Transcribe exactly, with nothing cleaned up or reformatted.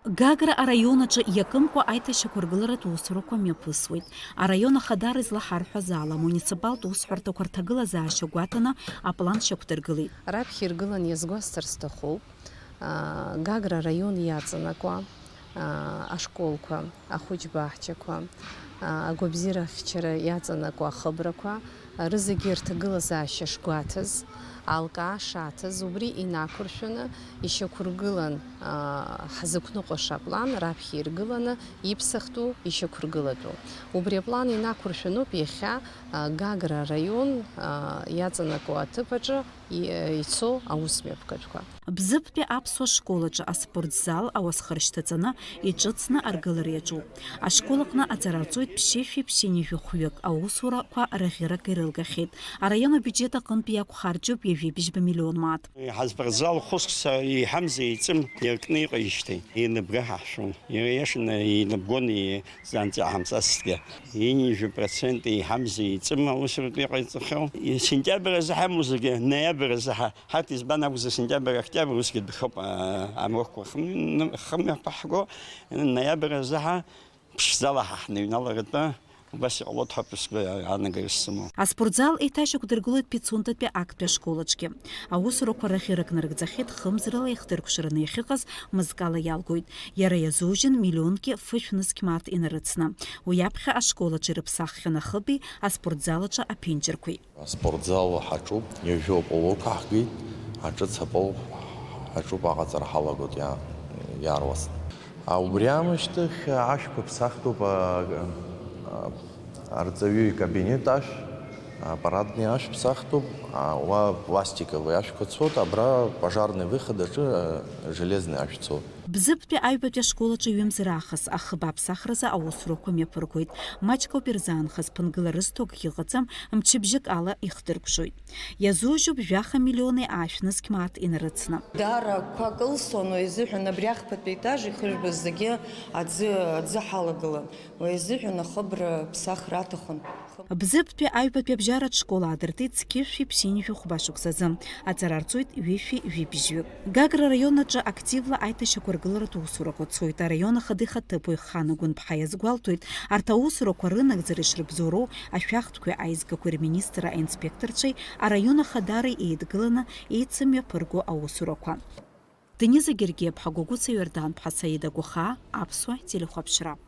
Гагра араион аҿы иакымкәа аиҭашьақәыргыларатә усурақәа мҩаԥысуеит. Араион ахадара излаҳарҳәаз ала, амуниципалтә усҳәарҭақәа рҭагылазаашьа гәаҭаны аплан шьақәдыргылеит. Раԥхьа иргылан иазгәасҭар сҭахуп, аа, Гагра араион иаҵанакуа, аа, ашколқәа, ахәыҷбаҳчақәа, аа, агәабзиара ахьчара иаҵанакуа ахыбрақәа, рызегьы рҭагылазаашьа шгәаҭаз, алкаа шаҭаз, убри инақәыршәаны ишьақәыргылан, аа, ҳзықәныҟәаша аплан раԥхьа иргыланы иԥсахтәу, ишьақәыргылатәу. Убри аплан инақәыршәаноуп иахьа, аа, Гагра араион, аа, иаҵанакуа аҭыԥ аҿы и-, ицо аусмҩаԥгатәқәа. Бзыԥтәи аԥсуа школ аҿы аспортзал ауасхыр шьҭаҵаны иҿыцны аргылара иаҿуп. Ашкол аҟны аҵара рҵоит ԥшьышәи ԥшьынҩажәи хәҩык аусурақәа раӷьырак ирылгахьеит. Араион абиуџьет аҟынтә иақәхарџьуп ҩажәи бжьба миллион мааҭ. Ҳазбарзал хәыцк еиҳамзи еиҵым иаркны иҟеижьҭеи, еилыбга ҳаҳшәон. Иара иашаны еилыбгон, и-, занҵа ҳамҵацызҭгьы. Ҩынҩажәи процент еиҳамзи еиҵым аусуратә иҟаиҵахьоу. Сентиабр азы ҳамоу зегьы, ноиабр азы ҳа-, ҳарҭ избан акәзар, сентиабр, октиабр усгьы дәахьоуп, аа, амрокқәа хымҩ-, хымҩаԥаҳго, ноиабр азы ҳа ԥшӡала ҳа ҳныҩналаратәы убас иҟалоит ҳәа ԥысгы аанагара сымоуп. Аспортзал еиҭашьақәдыргылоит Пицундатәи актәи ашкол аҿгьы. Аусурақәа раӷьырак нарыгӡахьеит, хымзрала иахдыркәшараны иахьыҟаз мызкала иалгоит. Иара иазужьын миллионки фышә нызқь мааҭ инарыцны. Уи аԥхьа ашкол аҿы ирыԥсаххьан ахыби аспортзал аҿы аԥенџьырқәеи. Аспортзал ҳаҿуп, ҩажәоуп аулқәа ҳгеит, ҿыц апол ҳаҿуп, аҟаҵара ҳалагоит иа-, иаарласны. А, убри аамышьҭахь ашәқәа ԥсахтәуп, а, а, арҵаҩы икабинет ашә, аппаратный ашә ԥсахтәуп, а, уа пластиковый ашәқәа цоит, абра пожарный выход аҿы, а, железный ашә цоит. Бзыԥтәи аҩбатәи ашкол аҿы ҩымз раахыс ахыб аԥсахразы аусурақәа мҩаԥыргоит. Маҷк ауп ирзаанхаз, ԥынгыла рызҭо акгьы ыҟаӡам, мчыбжьык ала ихдыркәшоит. Иазужьуп жәаха миллиони аашә нызқь мааҭ инарыцны. Даара қәак ылсон, уи азыҳәан абри ахԥатәи етаж ихыжәбаз зегьы аӡы, аӡы ҳалагылан. Уи азыҳәан ахыбра ԥсахра аҭахын. Бзыԥтәи аҩбатәи абжьаратә школ аадыртит зқьышәи ԥшьынҩажәи хәба шықәсазы. Аҵара рҵоит ҩышәи жәибжьҩык. Гагра араион аҿы активла аиҭашьақәыргыларатә усурақәа цоит. Араион ахада ихаҭыԥуаҩ Хана Гәынԥҳа иазгәалҭоит, арҭ аусурақәа рынагӡара ишрыбзоуроу ашәахтәқәеи аизгақәеи рминистрра аинспекторцәеи араион ахадареи еидгыланы еицымҩаԥырго аусурақәа. Дениза Гергиаԥҳа, Гәагәыца Иорданԥҳа, Саида Гәахаа, Аԥсуа телехәаԥшра.